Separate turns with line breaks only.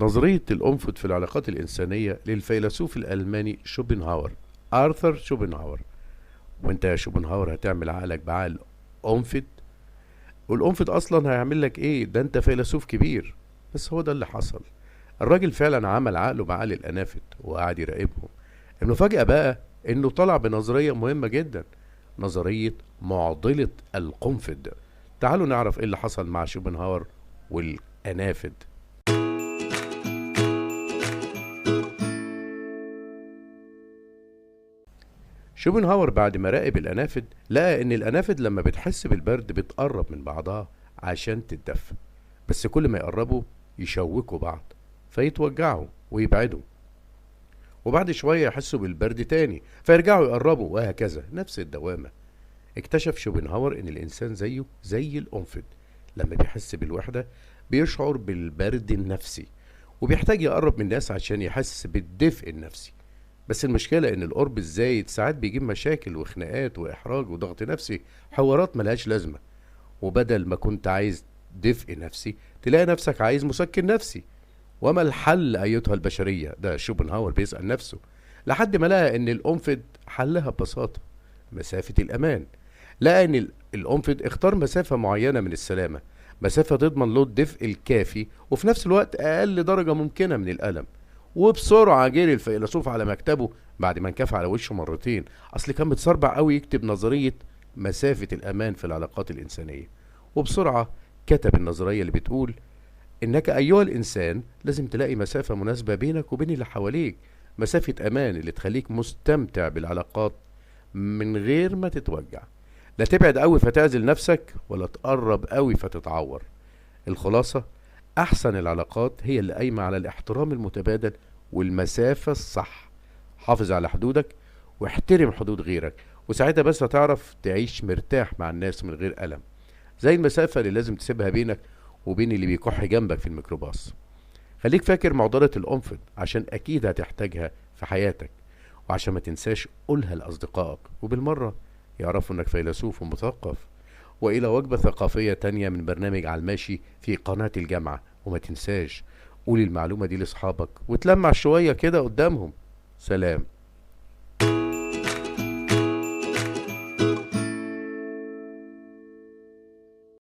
نظرية القنفذ في العلاقات الإنسانية للفيلسوف الألماني شوبنهاور، آرثر شوبنهاور. وانت يا شوبنهاور هتعمل عقلك بعقل قنفذ؟ والقنفذ أصلا هيعمل لك إيه؟ ده انت فيلسوف كبير. بس هو ده اللي حصل، الراجل فعلا عمل عقله بعقل القنافذ وقعد يراقبهم. المفاجأة بقى انه طلع بنظرية مهمة جدا، نظرية معضلة القنفذ. تعالوا نعرف ايه اللي حصل مع شوبنهاور والقنافذ. شوبنهاور بعد ما راقب القنافذ لقى ان القنافذ لما بتحس بالبرد بتقرب من بعضها عشان تتدفى، بس كل ما يقربوا يشوكوا بعض فيتوجعوا ويبعدوا، وبعد شوية يحسوا بالبرد تاني فيرجعوا يقربوا، وهكذا نفس الدوامة. اكتشف شوبنهاور ان الانسان زيه زي القنفذ، لما بيحس بالوحدة بيشعر بالبرد النفسي وبيحتاج يقرب من الناس عشان يحس بالدفء النفسي. بس المشكلة ان القرب الزايد ساعات بيجيب مشاكل وخناقات واحراج وضغط نفسي، حوارات ملهاش لازمة. وبدل ما كنت عايز دفء نفسي تلاقي نفسك عايز مسكن نفسي. وما الحل ايتها البشرية؟ ده شوبنهاور بيسأل نفسه، لحد ما لقى ان القنفذ حلها ببساطة، مسافة الامان. لقى ان القنفذ اختار مسافة معينة من السلامة، مسافة تضمن له الدفء الكافي وفي نفس الوقت اقل درجة ممكنة من الألم. وبسرعة جري الفيلسوف على مكتبه بعد ما انكف على وشه مرتين، اصل كان متسربع قوي يكتب نظرية مسافة الامان في العلاقات الانسانية. وبسرعة كتب النظرية اللي بتقول انك ايها الانسان لازم تلاقي مسافة مناسبة بينك وبين اللي حواليك، مسافة امان اللي تخليك مستمتع بالعلاقات من غير ما تتوجع، لا تبعد قوي فتعزل نفسك ولا تقرب قوي فتتعور. الخلاصة، احسن العلاقات هي اللي قايمة على الاحترام المتبادل والمسافة الصح. حافظ على حدودك واحترم حدود غيرك، وساعتها بس هتعرف تعيش مرتاح مع الناس من غير ألم، زي المسافة اللي لازم تسيبها بينك وبين اللي بيكح جنبك في الميكروباص. خليك فاكر معضلة القنفذ عشان أكيد هتحتاجها في حياتك، وعشان ما تنساش قولها لأصدقائك، وبالمرة يعرفوا إنك فيلسوف ومثقف. وإلى وجبة ثقافية تانية من برنامج على الماشي في قناة الجامعة. وما تنساش قول المعلومة دي لأصحابك وتلمع شوية كده قدامهم. سلام.